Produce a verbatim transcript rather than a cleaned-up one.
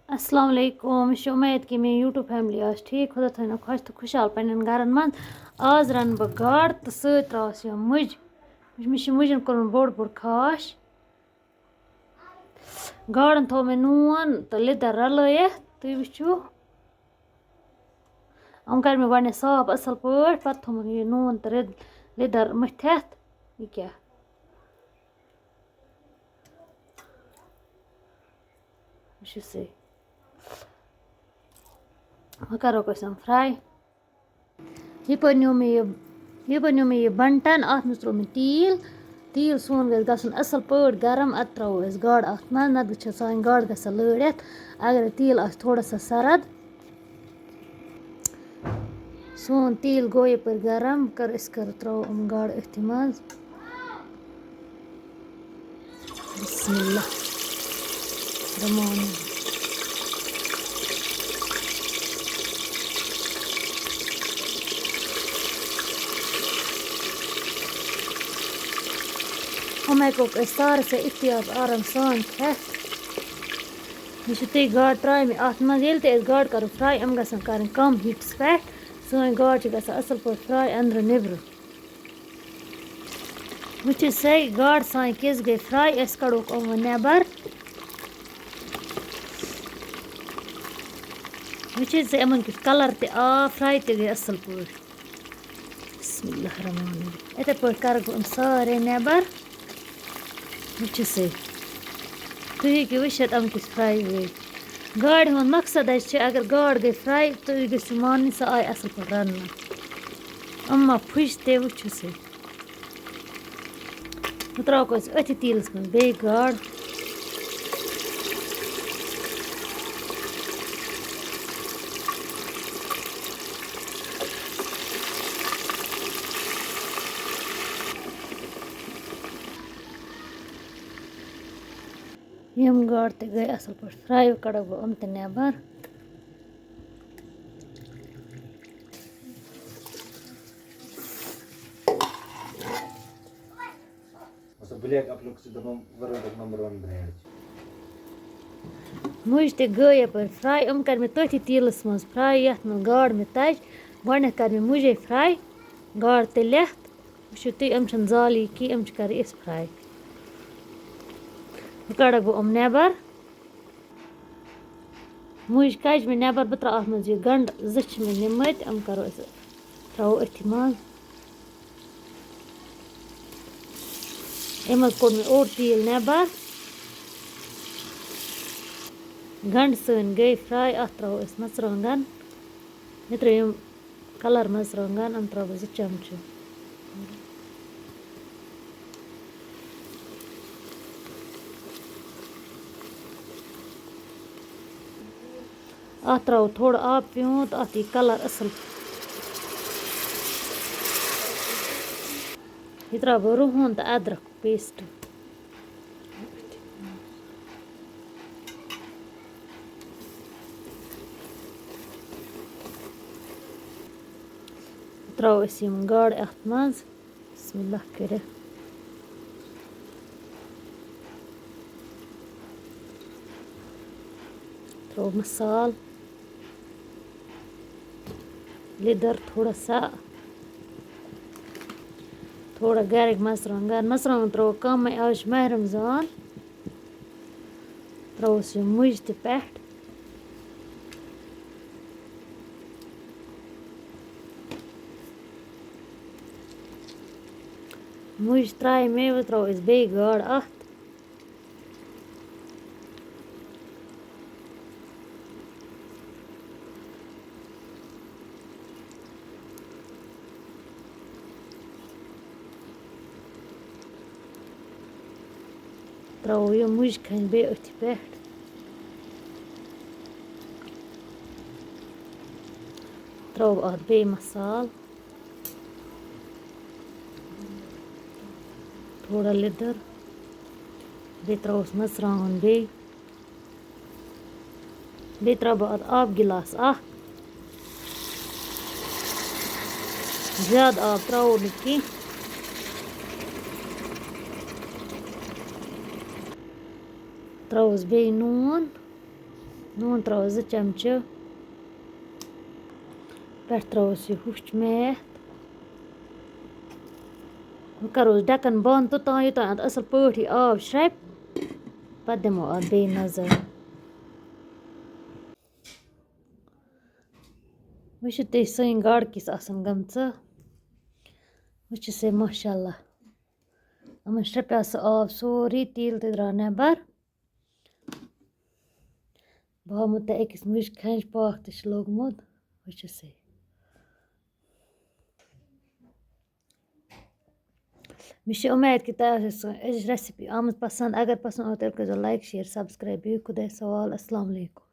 السلام علیکم، مےٚ چھِ اُمید کہِ میٛٲنۍ YouTube family آسہِ ٹھیٖک، خۄدا تھٲینو خۄش تہٕ خۄشحال پنٛنٮ۪ن گَرَن منٛز۔ آز رَنہٕ بہٕ گاڈٕ تہٕ سۭتۍ ترٛاوَس یِم مُجہِ۔ مےٚ چھِ مُجَن کوٚرمُت بوٚڑ بوٚڑ خاش۔ گاڈَن تھوٚو مےٚ نوٗن تہٕ لیٚدٕر رَلٲیِتھ، تُہۍ وٕچھِو۔ یِم کَرِ مےٚ گۄڈٕنٮ۪تھ صاف اَصٕل پٲٹھۍ، پَتہٕ تھوٚمَکھ یہِ نوٗن تہٕ رِد-، لیٚدٕر مٔتھِتھ۔ یہِ کیٛاہ؟ وٕچھِو سا۔ وۄنۍ کَرو أسۍ یِم fry۔ یِپٲرۍ نیوٗ مےٚ یہِ، یِپٲرۍ نیوٗ مےٚ یہِ بَنٹَن، اَتھ منٛز ترٛوو مےٚ تیٖل۔ تیٖل سون گژھِ گژھُن اَصٕل پٲٹھۍ گرم، اَدٕ ترٛاوو أسۍ گاڈٕ اَتھ منٛز، نَتہٕ چھِ سانہِ گاڈٕ گژھان لٲرِتھ اگر تیٖل آسہِ تھوڑا سا سرد۔ سون تیٖل گوٚو یَپٲرۍ گرم، کر أسۍ کر ترٛاوو یِم گاڈٕ أتھی منٛز۔ بسم اللہ الرحمن الرحیم۔ یِم ہٮ۪کوکھ أسۍ سارسٕے اِختیار آرام سان کھٮ۪تھ۔ یہِ چھِ تُہۍ گاڈٕ ترٛایہِ مےٚ اَتھ منٛز۔ ییٚلہِ تہِ أسۍ گاڈٕ کَرو fry، یِم گژھن کَرٕنۍ کَم heatَس پٮ۪ٹھ۔ سٲنۍ گاڈٕ چھِ گژھان اَصٕل پٲٹھۍ fry أنٛدرٕ نیٚبرٕ۔ وٕچھِو سا، گاڈٕ سانہِ کِژھ گٔے fry، أسۍ کَڑوکھ یِم وۄنۍ نٮ۪بَر۔ وٕچھِو سا، یِمَن کیُتھ colour تہِ آو، fry تہِ گٔے اَصٕل پٲٹھۍ۔ بسم اللہ الرحمن الرحیم۔ یِتھَے پٲٹھۍ کَرٕ بہٕ یِم سارے نٮ۪بَر۔ وٕچھِو سا، تُہۍ ہیٚکِو وٕچھِتھ یِم کِژھ fry گٔے۔ گاڈِ ہُنٛد مقصد حظ چھِ، اگر گاڈ گٔے fry، تُہۍ گٔژھِو مانٕنۍ، سۄ آیہِ اَصٕل پٲٹھۍ رَننہٕ۔ یِم ما پھُچہِ تہِ، وٕچھِو سا۔ وۄنۍ ترٛاوَکھ أسۍ أتھی تیٖلَس منٛز بیٚیہِ گاڈ۔ یِم گاڈٕ تہِ گٔے اَصٕل پٲٹھۍ fry، وۄنۍ کَڑَکھ بہٕ یِم تہِ نٮ۪بَر۔ مطلب، black اَپلُک چھُ دَپان world number one brand چھُ۔ مُجہِ تہِ گٔے یَپٲرۍ fry، یِم کَرِ مےٚ تٔتھی تیٖلَس منٛز fry، یَتھ منٛز گاڈ مےٚ تَجہِ۔ گۄڈٕنٮ۪تھ کَرِ مےٚ مُجے fry، گاڈ تہِ لٮ۪تھ۔ وٕچھِو تُہۍ، یِم چھِنہٕ زالٕے کینٛہہ، یِم چھِ کَرٕنۍ أسۍ fry۔ وۄنۍ کَڑَکھ بہٕ یِم نٮ۪بَر۔ مُجہِ کَجہِ مےٚ نٮ۪بَر، بہٕ ترٛاوٕ اَتھ منٛز یہِ گَنٛڈٕ زٕ چھِ مےٚ نِمٕتۍ، یِم کَرو أسۍ، ترٛاوو أتھی منٛز۔ اَمہِ منٛز کوٚڑ مےٚ اوٚڑ تیٖل نٮ۪بَر۔ گَنٛڈٕ سٲنۍ گٔے fry، اَتھ ترٛاوو أسۍ مَرژٕوانٛگَن۔ مےٚ ترٛٲے یِم colour مَرژٕوانٛگَن، یِم ترٛاوٕ بہٕ زٕ چَمچہٕ۔ اَتھ ترٛاوو تھوڑا آب پیوٗنٛت، اَتھ یی colour اَصٕل۔ یہِ ترٛاوٕ بہٕ رُہُن تہٕ أدرَک paste۔ ترٛاوو أسۍ یِم گاڈٕ اَتھ منٛز۔ بسم اللہ کٔرِتھ۔ ترٛوو مصالہٕ، لیٚدٕر تھوڑا سا، تھوڑا گرٕکۍ مَرژٕوانٛگَن۔ مَرژٕوانٛگَن ترٛوو کَمٕے، آز چھُ ماہِ رمضان۔ ترٛاووس یہِ مُجہِ تہِ پٮ۪ٹھ۔ مُجہِ ترٛایہِ مےٚ، وۄنۍ ترٛاوو أسۍ بیٚیہِ گاڈ اَتھ۔ ترٛاوو یہِ مُجہِ کھَنٛڈ بیٚیہِ أتھۍ پٮ۪ٹھ۔ ترٛاوو اَتھ بیٚیہِ مصالہٕ، تھوڑا لیٚدٕر، بیٚیہِ ترٛاووس مَرژٕوانٛگُن بیٚیہِ۔ بیٚیہِ ترٛاوٕ بہٕ اَتھ آبہٕ گِلاس اَکھ۔ زیادٕ آب ترٛاوو نہٕ کینٛہہ۔ ترٛاووس بیٚیہِ نوٗن۔ نوٗن ترٛاوو زٕ چمچہٕ۔ پٮ۪ٹھ ترٛاووس یہِ ہوٚچھ میتھ۔ وۄنۍ کَروس ڈَکَن بنٛد توٚتام، یوٚتام اَتھ اَصٕل پٲٹھۍ یہِ آب شرٛپہِ۔ پَتہٕ دِمو اَتھ بیٚیہِ نظر۔ وٕچھِو تُہۍ، سٲنۍ گاڈٕ کِژھ آسَن گٔمژٕ۔ وٕچھِو سا، ماشاء اللہ۔ یِمَن شرٛپیو سُہ آب سورُے، تیٖل تہِ درٛاو نٮ۪بَر۔ بہٕ ہاومو تۄہہِ أکِس مُجہِ کھَنٛجہِ پاکھ تہِ چھُ لوٚگمُت۔ وٕچھِو سا۔ مےٚ چھِ اُمید کہِ تۄہہِ آسہِ سٲنۍ أزِچ recipe آمٕژ پَسنٛد۔ اگر پَسنٛد آو، تیٚلہِ کٔرۍزیو like، share، subscribe۔ بِہِو خۄدایَس حوال۔ السلام علیکُم۔